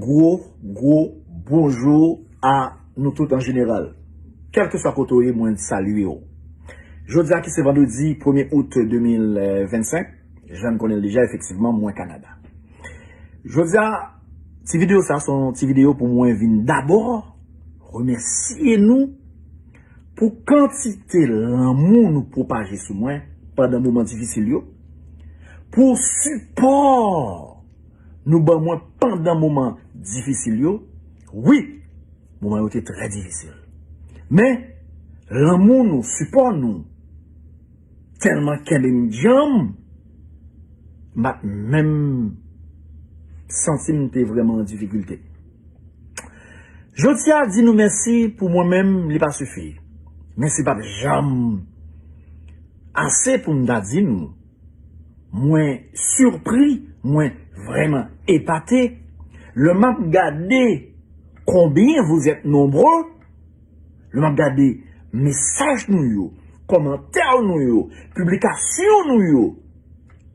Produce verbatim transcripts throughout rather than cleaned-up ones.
Gwo, gwo bonjou a nou tout an jeneral. Kèlkeswa kote w ye, mwen salye w. Jodi a ki se vandredi premye out de mil vennsenk, jan n konnen l deja, efektivman, mwen Kanada. Jodi a, ti videyo sa se yon ti videyo pou mwen vin dabò remèsye nou pou kantite lanmou nou pwopaje sou mwen pandan moman difisil yo, pou sipò nou ban mwen pandan moman difisil yo. Wi, moman yo te trè difisil. Men, lanmou nou, sipò nou, tèlman kenbe m djanm, m pa t menm santi m te vrèman an difikilte. Jodi a, di nou mèsi pou mwen menm, li pa sifi. Mèsi p ap janm ase pou m ta di nou. Mwen sipri, mwen vrèman epate. Lè m ap gade combien vous êtes nombreux, lè m ap gade mesaj nou yo, kòmantè nou yo, piblikasyon nou yo,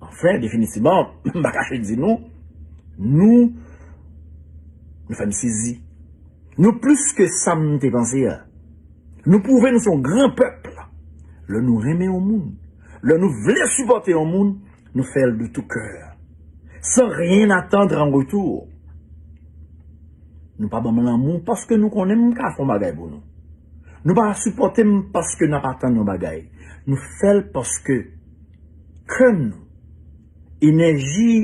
anfen, definitivman, m pa kache di nou, nou, nou fè m sezi. Nou plis ke sa m te panse a. Nou pwouve nou se yon gran pèp. Lè nou renmen yon moun, lè nou vle sipòte yon moun, nou fè l de tout cœur, sans rien attendre en retour. Nou pa ban m lanmou paske nou konnen m ka fè yon bagay pou nou. Nou pa sipòte m paske n ap atann yon bagay. Nou fè l paske kè nou, enèji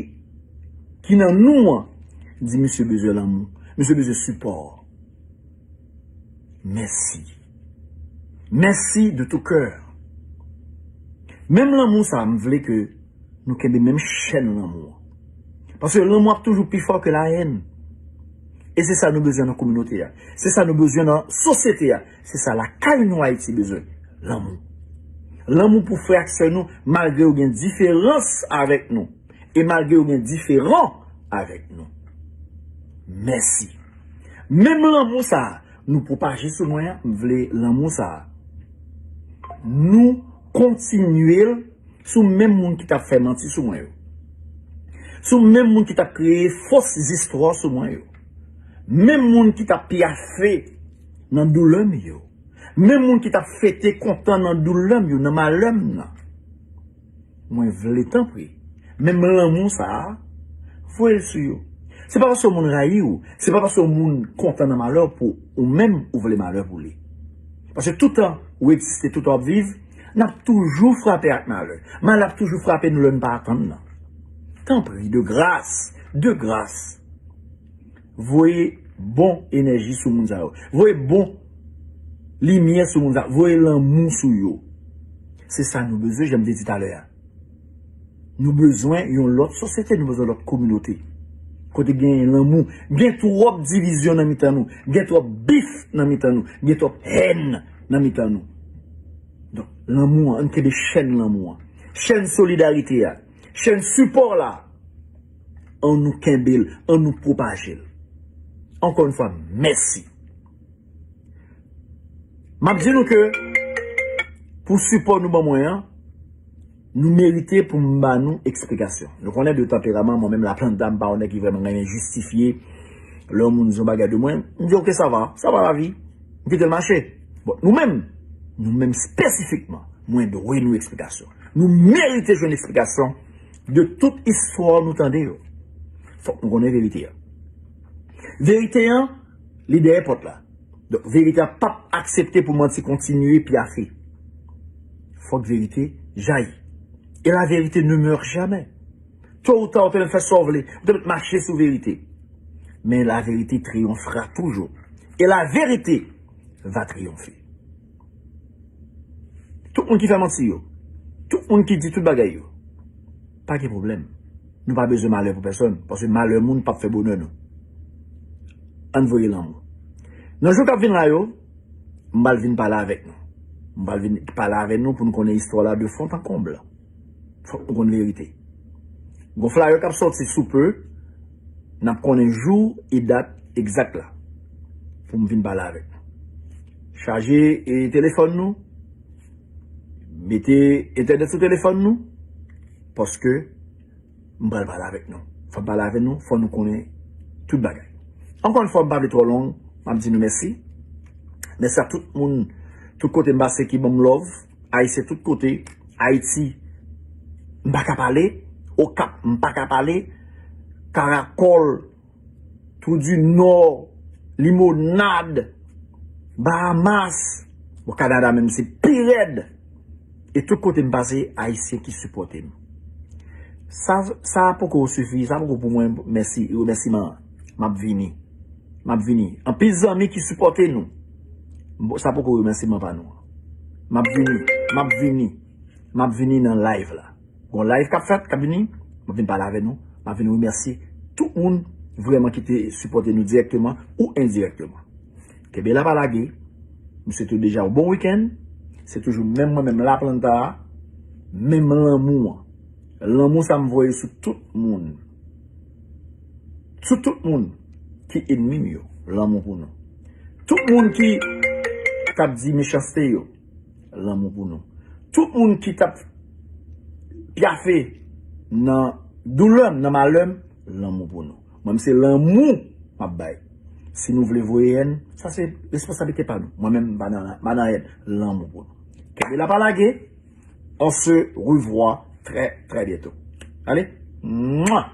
ki nan nou an, di misye bezwen lanmou, misye bezwen sipò. Mèsi. Mèsi de tout cœur. Menm lanmou sa, m vle ke nou kenbe menm chèn lanmou an. Paske lanmou ap toujou pi fò ke la haine. E se sa nou bezwen nan kominote a. Se sa nou bezwen nan sosyete a. Se sa lakay nou Ayiti bezwen. Lanmou. Lanmou pou frè ak sè nou, malgre yo gen diferans avèk nou. E malgre yo gen diferan avèk nou. Mèsi. Menm lanmou sa a, nou pwopaje sou mwen an, m vle lanmou sa a. Nou kontinye l sou menm moun ki t ap fè manti sou mwen yo. Sou menm moun ki t ap kreye fos zistwa sou mwen yo. Menm moun ki t ap pyafe nan doulè m yo. Menm moun ki t ap fete kontan nan doulè m yo, nan malè m nan. Mwen vle, tanpri, menm lanmou sa a, voye l sou yo. Se pa paske yon moun rayi w, se pa paske yon moun kontan nan malè w pou ou menm ou vle malè pou li. Paske toutan ou egziste, toutan w ap viv, n ap toujou frape ak malè. Malè ap toujou frape nou lè n pa atann nan. Tanpri, de gras, de gras, voye bon enèji sou moun sa yo. Voye bon limyè sou moun sa yo. Voye lanmou sou yo. Se sa nou bezwen, jan m te di talè a. Nou bezwen yon lòt sosyete, nou bezwen lòt kominote. Kote gen lanmou. Gen twòp divizyon nan mitan nou. Gen twòp bif nan mitan nou. Gen twòp hèn nan mitan nou. Donk, lanmou an, ann kenbe chèn lanmou an. Chèn solidarite a. Chèn sipò la. Ann nou kenbe l, ann nou pwopaje l. Ankò yon fwa, mèsi. M ap di nou ke pou sipò nou ban mwen an, nou merite pou m ba nou eksplikasyon. Nou konnen de tanperaman, mwen menm Laplanta, m pa yon nèg ki vrèman renmen jistifye lè yon moun di yon bagay de mwen. M di, "Ok, sa va, sa va lavi." M kite l mache. Bon, nou menm, nou menm espesifikman, mwen dwe nou eksplikasyon. Nou merite jwenn eksplikasyon de tout istwa nou tande yo. Fòk nou konnen verite a. Verite an, li dèyè pòt la. Donk, verite a p ap aksepte pou manti kontinye pyafe. Fòk verite jayi. Et la vérité ne meurt jamais. Tôt ou tard, ou te mèt fè sa w vle, ou te mèt mache sou verite. Men la vérité triomphera toujours. Et la vérité va triompher. Tout moun ki fè manti yo, tout moun ki di tout bagay yo, pa gen pwoblèm. Nou pa bezwen malè pou pèsonn, paske malè moun p ap fè bonè nou. Ann voye lanmou. Nan jou k ap vin la yo, m pral vin pale avèk nou. M pral vin pale avèk nou pou nou konnen istwa la de fond en comble. Fòk nou konn verite. Gon flyer k ap sòti sou pe, n ap konnen jou e dat egzak la pou m vin pale avèk nou. Chaje e telefòn nou, mete entènèt sou telefòn nou, paske m pral pale avèk nou. Fò m pale avèk nou, fò nou konnen tout bagay. Ankò yon fwa, m pa vle twò long, m ap di nou mèsi. Mèsi a tout moun, tout kote m pase ki ban m love. Ayisyen tout kote, Ayiti, m pa ka pale. Okap, m pa ka pale. Karakòl, Twou di Nò, Limonad, Bahamas, bon, Kanada menm se pi rèd. E tout kote m pase, Ayisyen ki sipòte m. Sa, sa poko sifi, sa poko pou mwen, mèsi, remèsiman an. M ap vini. M ap vini. Anpil zanmi ki sipòte nou. Bon, sa poko remèsiman pa nou an. M ap vini, m ap vini, m ap vini nan live la. Gon live k ap fèt, k ap vini, m ap vin pale avè nou. M ap vin remèsye tout moun vrèman ki te sipòte nou dirèkteman ou endirèkteman. Kenbe la pa lage. M swete w deja yon bon wikenn. Se toujou menm mwen menm Laplanta a. Menm lanmou an. Lanmou sa m voye sou tout moun. Sou tout moun ki ènmi m yo. Lanmou pou nou. Tout moun ki k ap di mechanste yo. Lanmou pou nou. Tout moun ki t ap pyafe nan doulè m, nan malè m, lanmou pou nou. Mwen, se lanmou m ap bay. Si nou vle voye èn, sa se responsablite pa nou. Mwen menm, m pa nan, m pa nan èn. Lanmou pou nou. Kenbe la pa lage. On se revoit très, très bientôt. Allez. Mwa!